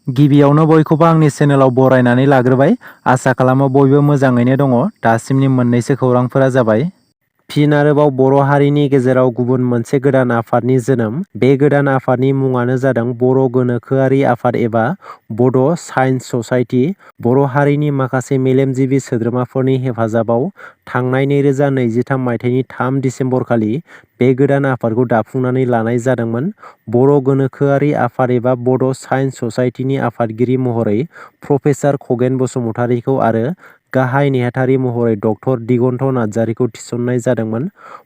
गिबियावनो बयखौबो आंनि चेनेलाव बरायनानै लाग्रोबाय। आसा खालामो बयबो मोजाङैनो दङ। दासिमनि मोननैसो खौरांफोरा जाबाय। फिन आरोबाव बर' हारिनि गेजेराव गुबुन मोनसे गोदान आफादनि जोनोम। बे गोदान आफादनि मुङानो जादों बर' गोनोखोआरि आफाद एबा बड' साइन्स ससाइटि। बर' हारिनि माखासे मेलेमजिबि सोद्रोमाफोरनि हेफाजाबाव थांनाय 2023 मायथाइनि 3 दिसेम्बरखालि बे गोदान आफादखौ दाफुंनानै लानाय जादोंमोन। बर' गोनोखोआरि आफाद एबा बड' साइन्स ससाइटिनि आफादगिरि महरै प्रफेसार खगेन बसुमतारीखौ आरो गाहाय नेहाथारि महरै डक्टर दिगन्त नार्जारीखौ थिसननाय जादोंमोन।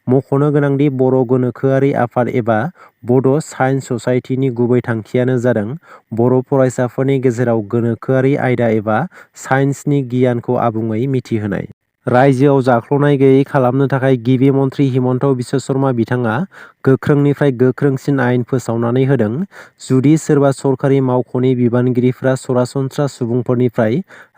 मख'नो गोनांदि बर' गोनोखोआरि आफाद एबा बड' साइन्स ससाइटिनि गुबै थांखियानो जादों बर' फरायसाफोरनि गेजेराव गोनोखोआरि आयदा एबा साइन्सनि गियानखौ आबुङै मिथिहोनाय। रायजोआव जाख्ल'नाय गैयै खालामनो थाखाय गिबि मन्थ्रि हिमन्त बिश्व शर्मा बिथाङा गोख्रोंनिफ्राय गोख्रोंसिन आयेन फोसावनानै होदों। जुदि सोरबा सरखारि मावख'नि बिबानगिरिफोरा सरासनस्रा सुबुंफोरनिफ्राय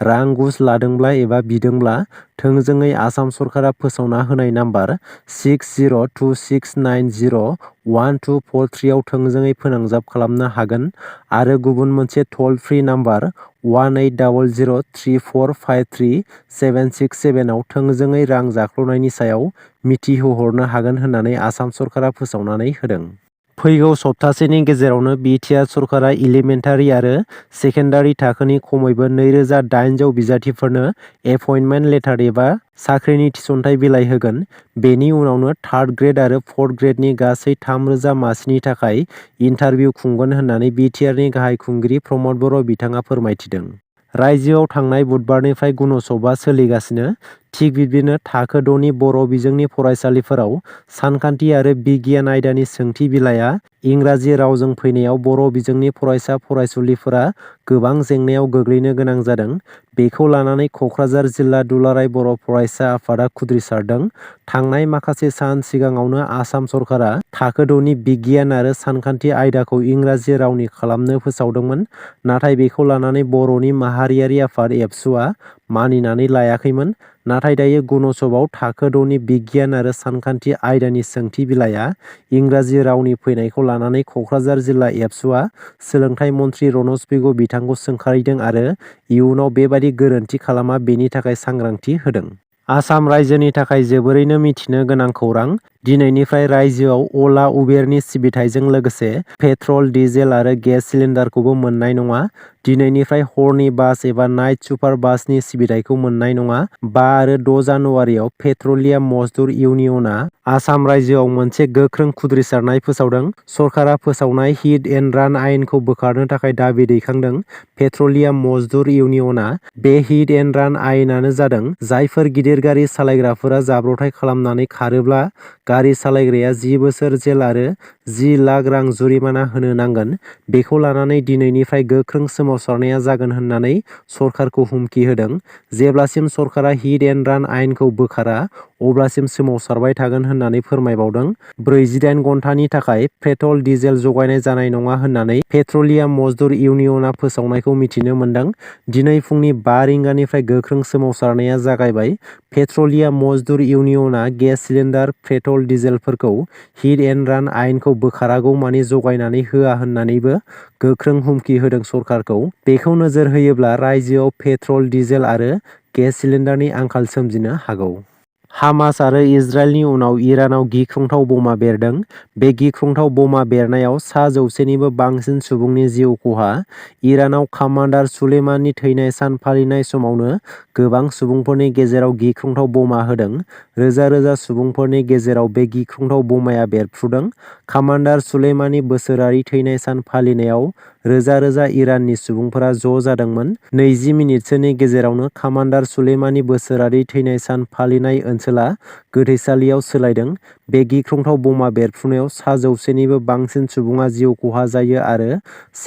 रां घुस लादोंब्ला एबा बिदोंब्ला थोंजोङै आसाम सरकारा फोसावना होनाय नाम्बार 6026901243 आव थोंजोङै फोनांजाब खालामनो हागोन आरो गुबुन मोनसे टल फ्रि नाम्बार 180034537767 आव थोंजोङै रां जाख्ल'नायनि सायाव मिथिहोहरनो हागोन होननानै आसाम सरकारा फोसावनानै होदों। फैगौ सप्तासेनि गेजेरावनो BTR सरकारा इलिमेन्टारि आरो सेकेन्डारि थाखोनि खमैबो 2800 बिजाथिफोरनो एपइन्टमेन्ट लेटार एबा साख्रिनि थिसनथाइ बिलाइ होगोन। बेनि उनावनो थार्ड ग्रेड आरो फर्थ ग्रेडनि गासै 3000 मासिनि थाखाय इन्टारभिउ खुंगोन होननानै BTRनि गाहाय खुंगिरि प्रमद बर' बिथाङा फोरमायथिदों। रायजोआव थांनाय बुधबारनिफ्राय गुन'त्सबआ सोलिगासिनो। थिग बिब्दिनो थाखो 6 नि बर' बिजोंनि फरायसालिफोराव सानखान्थि आरो बिगियान आयदानि सोंथि बिलाइआ इंराजि रावजों फैनायाव बर' बिजोंनि फरायसा फरायसुलिफोरा गोबां जेंनायाव गोग्लैनो गोनां जादों। बेखौ लानानै क'क्राझार जिल्ला दुलाराय बर' फरायसा आफादा खुद्रिसारदों। थांनाय माखासे सान सिगाङावनो आसाम सरकारा थाखो 6 नि बिगियान आरो सानखान्थि आयदाखौ इंराजि रावनि खालामनो फोसावदोंमोन। नाथाय बेखौ लानानै बर'नि माहारियारि आफाद एबसुआ मानिनानै लायाखैमोन। नाथाय दायो गुन'त्सबआव थाखो 6 नि बिगियान आरो सानखान्थि आयदानि सोंथि बिलाइआ इंराजि रावनि फैनायखौ लानानै क'क्राझार जिल्ला एबसुआ सोलोंथाइ मन्थ्रि रनज पेगु बिथांखौ सोंखारिदों आरो इयुनाव बेबादि गोरोन्थि खालामा बेनि थाखाय सांग्रांथि होदों। आसाम रायजोनि थाखाय जोबोरैनो मिथिनो गोनां खौरां। दिनैनिफ्राय रायजोआव अला उबेरनि सिबिथायजों लोगोसे पेट्रल, डिजेल आरो गेस सिलिन्डारखौबो मोननाय नङा। दिनैनिफ्राय हरनि बास एबा नाइट सुपार बासनि सिबिथायखौ मोननाय नङा। 5 आरो 6 जानुवारियाव पेट्रलियाम मजदुर इउनियनआ आसाम रायजोआव मोनसे गोख्रों खुद्रिसारनाय फोसावदों। सरकारा फोसावनाय हिट एन्ड रान आयेनखौ बोखारनो थाखाय दाबि दैखांदों। पेट्रलियाम मजदुर इउनियनआ बे हिट एन्ड रान आयेनानो जादों जायफोर गिदिर गारि सालायग्राफोरा जाब्रबथाय खालामनानै खारोब्ला गारि सालायग्राया 10 बोसोर जेल आरो 10 लाख रां जुरिमाना होनो नांगोन। बेखौ लानानै दिनैनिफ्राय गोख्रों सोमावसारनाया जागोन होननानै सरकारखौ हुमखि होदों। जेब्लासिम सरकारा हिट एन्ड रान आयेनखौ बोखारा अब्लासिम सोमावसारबाय थागोन होननानै फोरमायबावदों। 48 घन्टानि थाखाय पेट्रल डिजेल जगायनाय जानाय नङा होननानै पेट्रलियाम मजदुर इउनियनआ फोसावनायखौ मिथिनो मोन्दों। दिनै फुंनि 5 रिंगानिफ्राय गोख्रों सोमावसारनाया जागायबाय। पेट्रलियाम मजदुर इउनियनआ गेस सिलिन्डार, पेट्रल, डिजेलफोरखौ हिट एन्ड रान आयेनखौ बोखारागौमानि जगायनानै होआ होननानैबो गोख्रों हुमखि होदों सरकारखौ। बेखौ नोजोर होयोब्ला रायजोआव पेट्रल, डिजेल आरो गेस सिलिन्डारनि आंखाल सोमजिनो हागौ। हामास आरो इजराइलनि उनाव इरानाव गिख्रंथाव बमा बेरदों। बे गिख्रंथाव बमा बेरनायाव 100 निबो बांसिन सुबुंनि जिउ खहा। इरानाव कामान्डार सुलेमाननि थैनाय सान फालिनाय समावनो गोबां सुबुंफोरनि गेजेराव गिख्रंथाव बमा होदों। रोजा रोजा सुबुंफोरनि गेजेराव बे गिख्रंथाव बमाया बेरफ्रुदों। कामान्डार सुलेमाननि बोसोरारि थैनाय सान फालिनायाव रोजा रोजा इराननि सुबुंफोरा ज' जादोंमोन। 20 मिनिटसोनि गेजेरावनो कामान्डार सुलेमाननि बोसोरारि थैनाय सान फालिनाय ओनसोला गोथैसालियाव सोलायदों। बे गिख्रंथाव बमा बेरफ्रुनायाव 100 निबो बांसिन सुबुङा जिउ खहा जायो आरो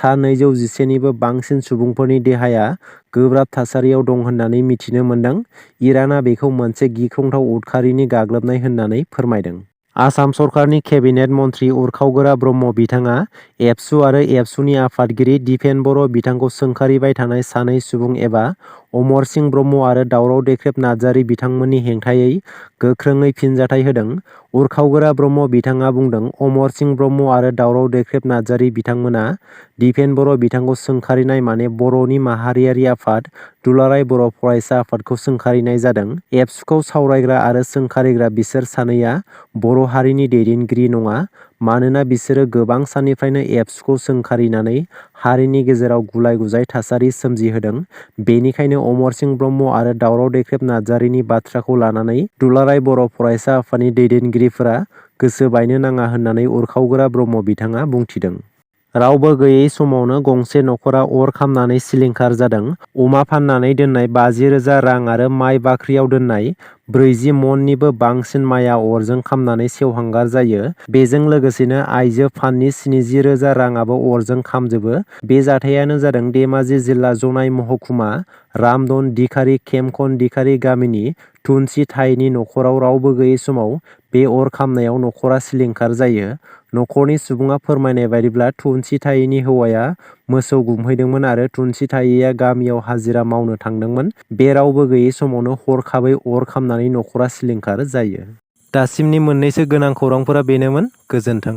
211 निबो बांसिन सुबुंफोरनि देहाया गोब्राब थासारियाव दं होननानै मिथिनो मोन्दों। इराना बेखौ मोनसे गिख्रंथाव उदखारिनि गाग्लोबनाय होननानै फोरमायदों। आसाम सरकारनि केबिनेट मन्थ्रि उरखावगोरा ब्रह्म बिथाङा एबसु आरो एबसुनि आफादगिरि दिपेन बर' बिथांखौ सोंखारिबाय थानाय सानै सुबुं एबा अमर सिंह ब्रह्म आरो दावराव देख्रेब नार्जारी बिथांमोननि हेंथायै गोख्रोङै फिनजाथाय होदों। उरखावगोरा ब्रह्म बिथाङा बुंदों, अमर सिंह ब्रह्म आरो दावराव देख्रेब नार्जारी बिथांमोना दिपेन बर' बिथांखौ सोंखारिनाय माने बर'नि माहारियारि आफाद दुलाराय बर' फरायसा आफादखौ सोंखारिनाय जादों। एबसुखौ सावरायग्रा आरो सोंखारिग्रा बिसोर सानैया बर' हारिनि दैदेनगिरि नङा। मानोना बिसोरो गोबां साननिफ्रायनो एबसुखौ सोंखारिनानै हारिनि गेजेराव गुलाय गुजाय थासारि सोमजिहोदों। बेनिखायनो अमरसिं ब्रह्म आरो दावराव दैख्रेब नार्जारीनि बाथ्राखौ लानानै दुलाराय बर' फरायसा आफादनि दैदेनगिरिफोरा गोसो बायनो नाङा होननानै उरखावगोरा ब्रह्म बिथाङा बुंथिदों। रावबो गैयै समावनो गंसे नखरा अर खामनानै सिलिंखार जादों। अमा फाननानै दोननाय 50,000 रां आरो माइ बाख्रियाव दोननाय 40 मननिबो बांसिन माइया अरजों खामनानै सेवहांगार जायो। बेजों लोगोसेनो आइजो फान्डनि 70,000 राङाबो अरजों खामजोबो। बे जाथायानो जादों धेमाजि जिल्ला जनाइ महकुमा रामदन दिखारि खेमखन दिखारि गामिनि थुनसि थाइनि नखराव रावबो गैयै समाव बे अर खामनायाव नखरा सिलिंखार जायो। नखरनि सुबुङा फोरमायनाय बायदिब्ला थुनसि थाइनि हौवाया मोसौ गुमहैदोंमोन आरो थुनसि थाइया गामियाव हाजिरा मावनो थांदोंमोन। बे रावबो गैयै समावनो हरखाबै अर खामनानै नखरा सिलिंखार जायो। दासिमनि मोननैसो गोनां खौरांफोरा बेनोमोन। गोजोन्थों।